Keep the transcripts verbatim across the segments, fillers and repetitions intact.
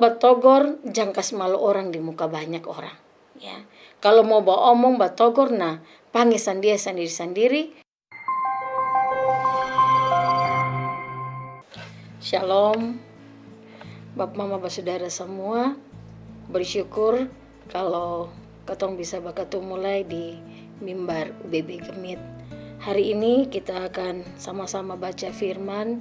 Batogor, jang kas malu orang di muka banyak orang. Ya. Kalo mau baomong, batogor, na pangge sang dia sandiri-sandiri. Shalom, bapa mama basudara samua. Bersyukur kalo katong bisa bakatumu lai di mimbar U B B Gemit. Hari ini kita akan sama-sama baca firman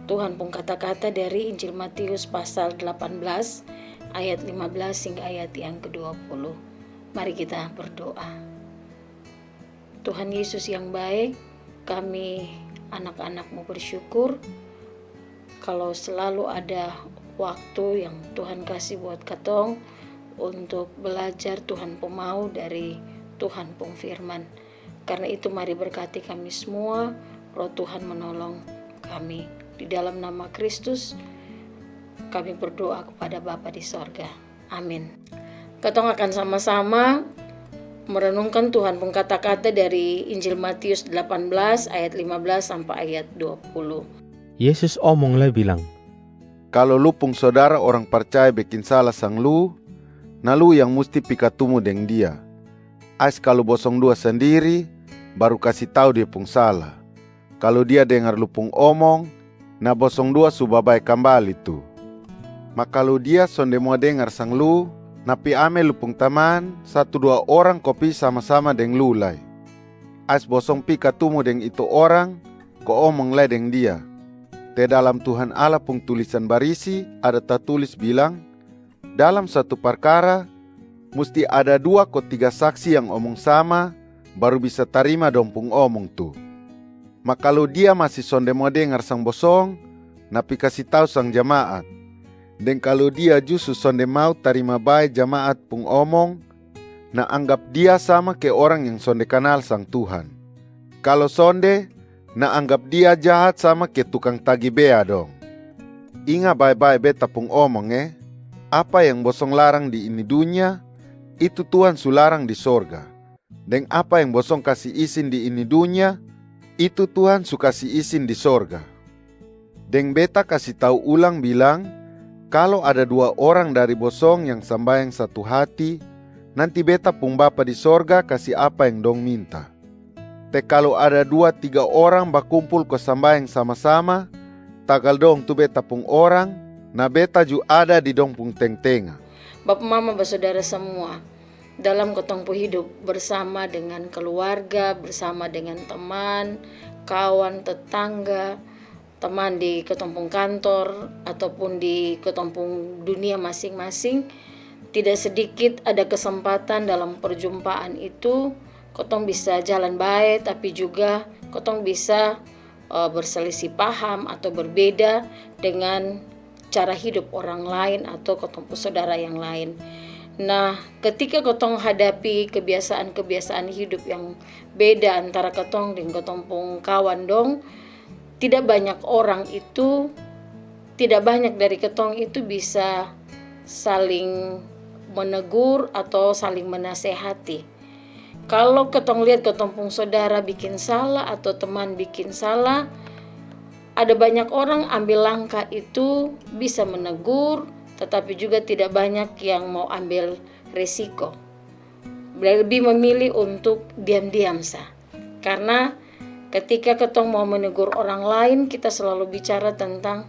Tuhan pung kata-kata dari Injil Matius pasal delapan belas ayat lima belas hingga ayat yang kedua puluh. Mari kita berdoa. Tuhan Yesus yang baik, kami anak-anak-Mu bersyukur kalo selalu ada waktu yang Tuhan kasi buat katong untuk belajar Tuhan pung mau dari Tuhan pung firman. Karna itu mari berkati kami semua, Roh Tuhan menolong kami. Di dalam nama Kristus kami berdoa kepada Bapa di sorga. Amin. Katong akan sama-sama merenungkan Tuhan pung kata-kata dari Injil Matius delapan belas ayat lima belas sampai ayat dua puluh. Yesus omong lai bilang, "Kalo lu pung sodara orang parcaya bekin sala sang lu, na lu yang musti pi katumu deng dia. Ais kalo bosong dua sandiri, baru kasi tau dia pung sala. Kalo dia dengar lu pung omong, na bosong dua su babae kambali tu. Ma kalo dia sonde mau dengar sang lu, na pi ame lu pung taman satu dua orang ko pi sama-sama deng lu lai. Ais bosong pi katumu deng itu orang, ko omong lai deng dia. Te dalam Tuhan Allah pung tulisan barisi ada tatulis bilang, dalam satu parkara, musti ada dua ko tiga saksi yang omong sama, baru bisa tarima dong pung omong tu. Ma kalo dia masi sonde mau dengar sang bosong, na pi kasi tau sang jamaat. Deng kalo dia ju su sonde mau tarima bae jamaat pung omong, na anggap dia sama ke orang yang sonde kanal sang Tuhan. Kalo sonde, na anggap dia jahat sama ke tukang tagi bea dong. Inga bae-bae beta pung omong e, apa yang bosong larang di ini dunia, itu Tuhan su larang di sorga. Deng apa yang bosong kasi isin di ini dunia, itu Tuhan su kasi isin di sorga. Deng beta kasi tau ulang bilang, kalo ada dua orang dari bosong yang sambayang satu hati, nanti beta pung Bapa di sorga kasi apa yang dong minta. Te kalo ada dua tiga orang bakumpul ko sambayang sama-sama, tagal dong tu beta pung orang, na beta ju ada di dong pung teng-tenga." Bapa mama basodara samua, dalam kotong pu hidup bersama dengan keluarga, bersama dengan teman, kawan, tetangga, teman di kotong pung kantor, ataupun di kotong pung dunia masing-masing, tidak sedikit ada kesempatan dalam perjumpaan itu kotong bisa jalan bae, tapi juga kotong bisa eh, berselisih paham atau berbeda dengan cara hidup orang lain atau kotong pung sodara yang lain. Nah, ketika kotong hadapi kebiasaan-kebiasaan hidup yang beda antara kotong deng kotong pung kawan dong, tidak banyak orang itu, tidak banyak dari kotong itu bisa saling menegur atau saling menasehati. Kalo kotong liat kotong pung sodara bikin salah atau teman bikin salah, ada banyak orang ambil langkah itu bisa menegur, tetapi juga tidak banyak yang mau ambil resiko. Lebih memilih untuk diam-diam sa. Karna ketika kotong mau menegur orang lain, kita selalu bicara tentang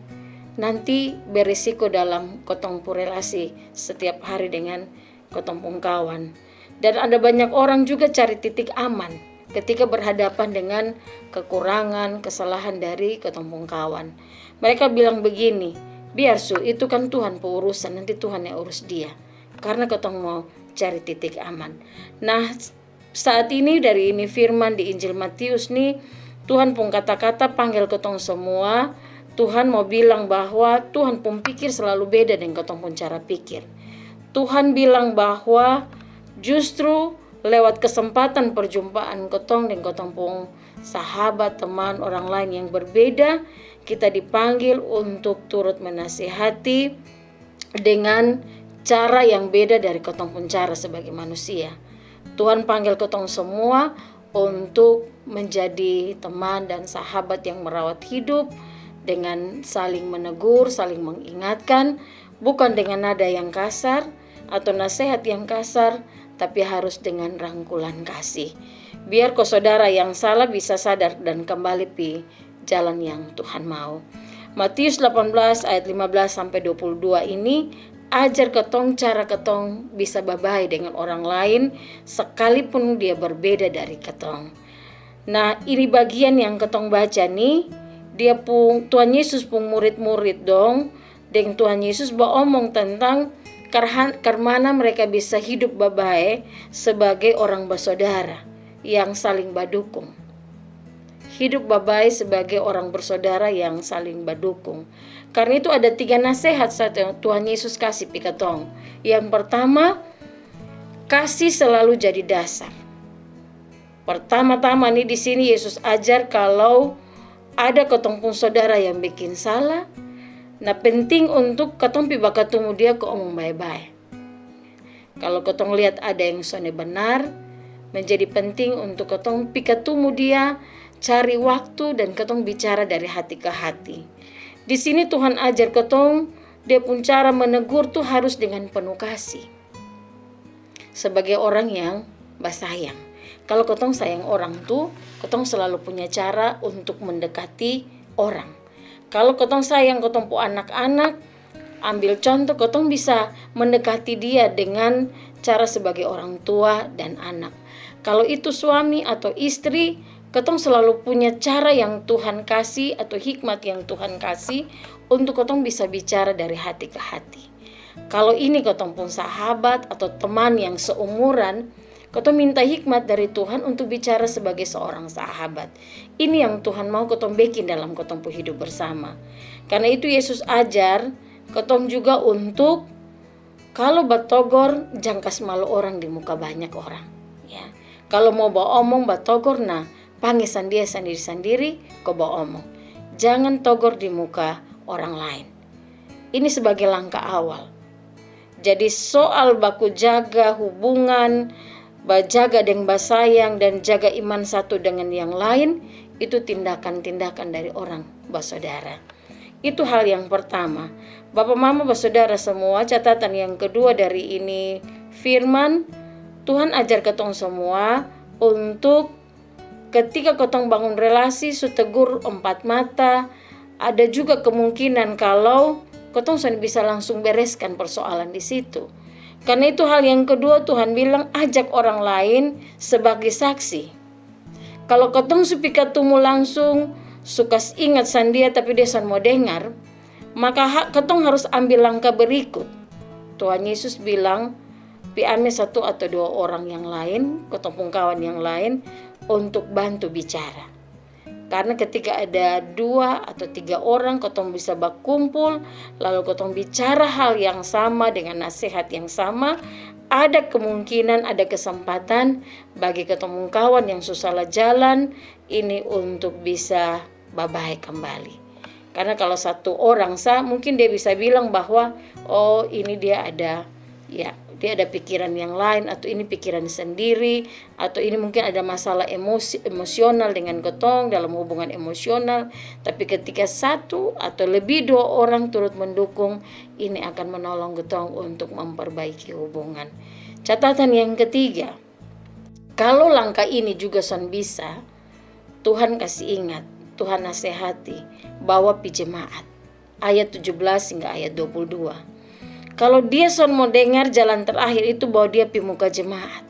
nanti beresiko dalam kotong pung relasi setiap hari dengan kotong pung kawan. Dan ada banyak orang juga cari titik aman ketika berhadapan dengan kekurangan, kesalahan dari kotong pung kawan. Mereka bilang begini, "Biar su, itu kan Tuhan pung urusan, nanti Tuhan yang urus dia." Karna kotong mau cari titik aman. Nah, saat ini dari ini firman di Injil Matius ni, Tuhan pung kata-kata panggel kotong semua. Tuhan mau bilang bahwa Tuhan pung pikir selalu beda deng kotong pung cara pikir. Tuhan bilang bahwa justru lewat kesempatan perjumpaan kotong deng kotong pung sahabat, teman, orang lain yang berbeda, kita dipanggil untuk turut menasihati dengan cara yang beda dari kotong pung cara sebagai manusia. Tuhan panggil kotong semua untuk menjadi teman dan sahabat yang merawat hidup dengan saling menegur, saling mengingatkan, Bukan dengan nada yang kasar atau nasehat yang kasar, tapi harus dengan rangkulan kasih. Biar ko saudara yang salah bisa sadar dan kembali pi jalan yang Tuhan mau. Matius delapan belas ayat lima belas sampai dua puluh dua ini ajar ketong cara ketong bisa babae dengan orang lain, sekalipun dia berbeda dari ketong. Nah, ini bagian yang ketong baca ni, dia pung, Tuhan Yesus pung murid-murid dong deng Tuhan Yesus baomong tentang karhan-, karmana mereka bisa hidup babae sebagai orang basodara yang saling badukung. Hidup babae sebagai orang bersaudara yang saling badukung. Karna itu ada tiga nasehat sa Tuhan Yesus kasi pi katong. Yang pertama, kasih selalu jadi dasar. Pertama-tama ni di sini Yesus ajar kalau ada katong pung saudara yang bikin salah, nah penting untuk katong pi bakatumu dia ko omong bae-bae. Kalau katong liat ada yang sone benar, menjadi penting untuk katong pi katumu dia, cari waktu dan katong bicara dari hati ke hati. Di sini Tuhan ajar katong, dia pung cara menegur tu harus dengan penuh kasih. Sebagai orang yang basayang. Kalau katong sayang orang tu, katong selalu punya cara untuk mendekati orang. Kalau katong sayang katong pu anak-anak, ambil contoh, katong bisa mendekati dia dengan cara sebagai orang tua dan anak. Kalau itu suami atau istri, katong selalu punya cara yang Tuhan kasi atau hikmat yang Tuhan kasi untuk katong bisa bicara dari hati ke hati. Kalau ini katong pung sahabat atau teman yang seumuran, katong minta hikmat dari Tuhan untuk bicara sebagai seorang sahabat. Ini yang Tuhan mau katong bikin dalam katong pung hidup bersama. Karna itu Yesus ajar katong juga untuk, kalau batogor, jang kas malu orang di muka banyak orang. Ya. Kalau mau baomong, batogor, nah, pange sandia sandiri-sandiri ko baomong. Jangan togor di muka orang lain. Ini sebagai langkah awal. Jadi soal baku jaga hubungan, bajaga deng basayang dan jaga iman satu dengan yang lain, itu tindakan-tindakan dari orang basodara. Itu hal yang pertama. Bapa mama basodara semua, catatan yang kedua dari ini firman, Tuhan ajar katong semua untuk ketika katong bangun relasi, su tegur empat mata, ada juga kemungkinan kalau katong son bisa langsung bereskan persoalan di situ. Karna itu hal yang kedua, Tuhan bilang ajak orang lain sebagai saksi. Kalau katong su pi katumu langsung, su kas ingat sandia tapi dia son mau dengar, maka ha-, katong harus ambil langkah berikut. Tuhan Yesus bilang, pi ame satu atau dua orang yang lain, katong pung kawan yang lain, untuk bantu bicara. Karna ketika ada dua atau tiga orang, katong bisa bakumpul, lalu katong bicara hal yang sama dengan nasehat yang sama, ada kemungkinan, ada kesempatan bagi katong pung kawan yang su salah jalan ini untuk bisa babae kembali. Karna kalau satu orang sa, mungkin dia bisa bilang bahwa, oh, ini dia ada, ya, dia ada pikiran yang lain, atau ini pikiran sendiri, atau ini mungkin ada masalah emosi-, emosional dengan katong dalam hubungan emosional. Tapi ketika satu atau lebih dua orang turut mendukung, ini akan menolong katong untuk memperbaiki hubungan. Catatan yang ketiga, kalau langkah ini juga son bisa, Tuhan kasi ingat, Tuhan nasehati, bawa pi jemaat. Ayat tujuh belas hingga ayat dua puluh dua. Kalau dia son mau dengar, jalan terakhir itu bawa dia pi muka jemaat.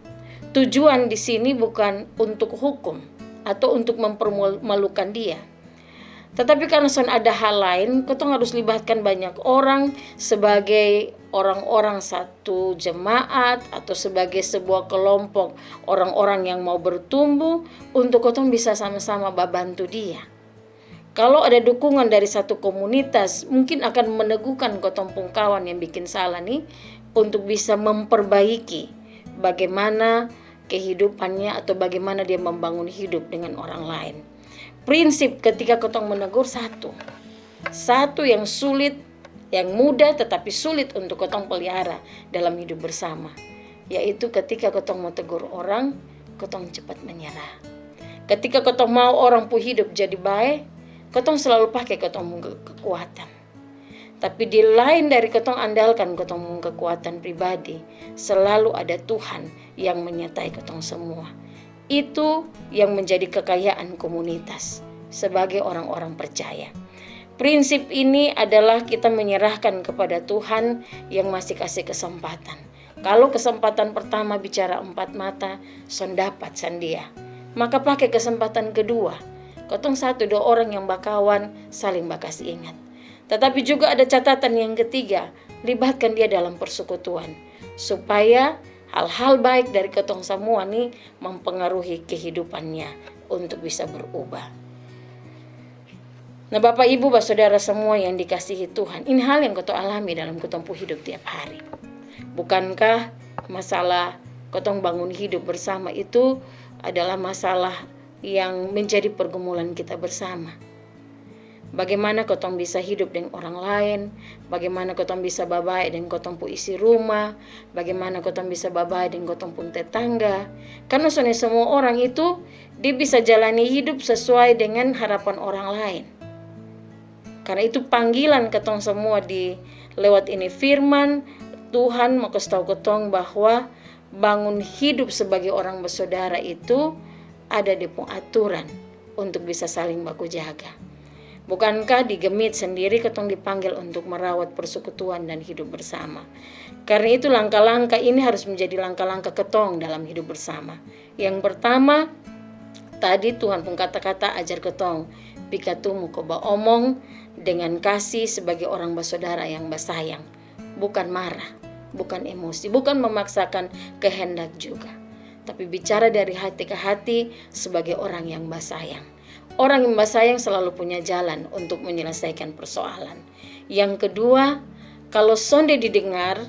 Tujuan di sini bukan untuk hukum atau untuk mempermalukan dia. Tetapi karna son ada hal lain, katong harus libatkan banyak orang sebagai orang-orang satu jemaat atau sebagai sebuah kelompok orang-orang yang mau bertumbuh untuk katong bisa sama-sama babantu dia. Kalau ada dukungan dari satu komunitas, mungkin akan meneguhkan katong pung kawan yang bikin salah ni untuk bisa memperbaiki bagaimana kehidupannya atau bagaimana dia membangun hidup dengan orang lain. Prinsip ketika katong menegur satu. Satu yang sulit, yang mudah tetapi sulit untuk katong pelihara dalam hidup bersama, yaitu ketika katong mau tegur orang, katong cepat menyerah. Ketika katong mau orang pu hidup jadi bae, katong selalu pake katong pung ke-, kekuatan. Tapi di lain dari kotong andalkan kotong kekuatan pribadi, selalu ada Tuhan yang menyertai kotong semua. Itu yang menjadi kekayaan komunitas sebagai orang-orang percaya. Prinsip ini adalah kita menyerahkan kepada Tuhan yang masih kasih kesempatan. Kalau kesempatan pertama bicara empat mata, son dapat sandia, maka pakai kesempatan kedua. Kotong satu dua orang yang bakawan, saling bakas ingat. Tetapi juga ada catatan yang ketiga, libatkan dia dalam persekutuan, supaya hal-hal baik dari kotong semua ni mempengaruhi kehidupannya untuk bisa berubah. Nah, Bapak Ibu, Bapak Saudara semua yang dikasihi Tuhan, ini hal yang kotong alami dalam kotong pu hidup tiap hari. Bukankah masalah kotong bangun hidup bersama itu adalah masalah yang menjadi pergumulan kita bersama? Bagaimana kotong bisa hidup dengan orang lain? Bagaimana kotong bisa babae dengan kotong pu isi rumah? Bagaimana kotong bisa babae dengan kotong pun tetangga? Karena sonde semua orang itu dia bisa jalani hidup sesuai dengan harapan orang lain. Karena itu panggilan kotong semua di lewat ini firman Tuhan mau kasih tahu kotong bahwa bangun hidup sebagai orang bersaudara itu ada dia pun aturan untuk bisa saling baku jaga. Bukankah di Gemit sendiri kotong dipanggil untuk merawat persekutuan dan hidup bersama? Karena itu langkah-langkah ini harus menjadi langkah-langkah kotong dalam hidup bersama. Yang pertama, tadi Tuhan pun kata-kata ajar kotong, pikatumu ko baomong dengan kasih sebagai orang bersaudara yang bersayang. Bukan marah, bukan emosi, bukan memaksakan kehendak juga. Tapi bicara dari hati ke hati sebagai orang yang bersayang. Orang yang bersayang selalu punya jalan untuk menyelesaikan persoalan. Yang kedua, kalau sonde didengar,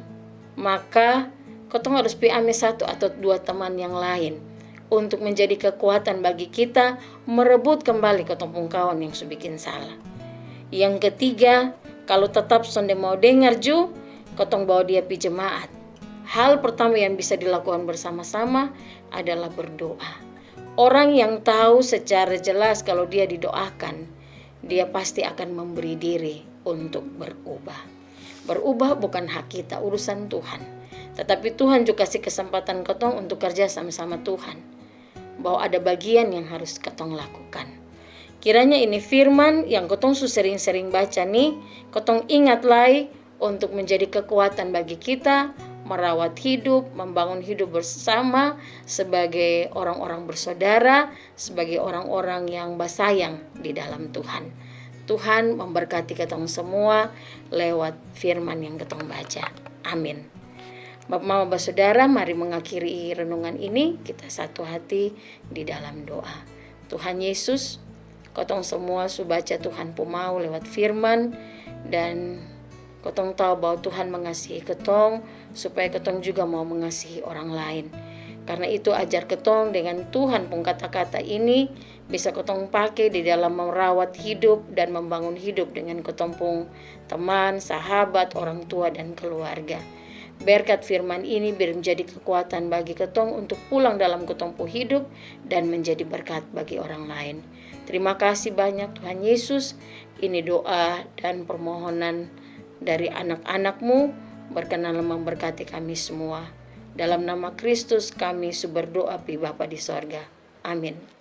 maka kotong harus pi ame satu atau dua teman yang lain untuk menjadi kekuatan bagi kita merebut kembali kotong pung kawan yang su bikin salah. Yang ketiga, kalau tetap sonde mau dengar ju, kotong bawa dia pi jemaat. Hal pertama yang bisa dilakukan bersama-sama adalah berdoa. Orang yang tahu secara jelas kalau dia didoakan, dia pasti akan memberi diri untuk berubah. Berubah bukan hak kita, urusan Tuhan. Tetapi Tuhan juga kasih kesempatan kotong untuk kerja sama-sama Tuhan. Bahwa ada bagian yang harus kotong lakukan. Kiranya ini firman yang kotong su sering-sering baca ni, kotong ingat lai untuk menjadi kekuatan bagi kita merawat hidup, membangun hidup bersama sebagai orang-orang bersaudara, sebagai orang-orang yang basayang di dalam Tuhan. Tuhan memberkati katong semua lewat firman yang katong baca. Amin. Bapak mama basaudara, mari mengakhiri renungan ini, kita satu hati di dalam doa. Tuhan Yesus, kotong semua su baca Tuhan pu mau lewat firman, dan kotong tahu bahwa Tuhan mengasihi kotong, supaya kotong juga mau mengasihi orang lain. Karena itu ajar kotong dengan Tuhan pung kata-kata ini, bisa kotong pake di dalam merawat hidup dan membangun hidup dengan kotong pung teman, sahabat, orang tua, dan keluarga. Berkat firman ini biar menjadi kekuatan bagi kotong untuk pulang dalam kotong pung hidup dan menjadi berkat bagi orang lain. Terima kasih banyak Tuhan Yesus. Ini doa dan permohonan dari anak-anakmu. Berkenan memberkati kami semua. Dalam nama Kristus kami su berdoa pi Bapa di sorga. Amin.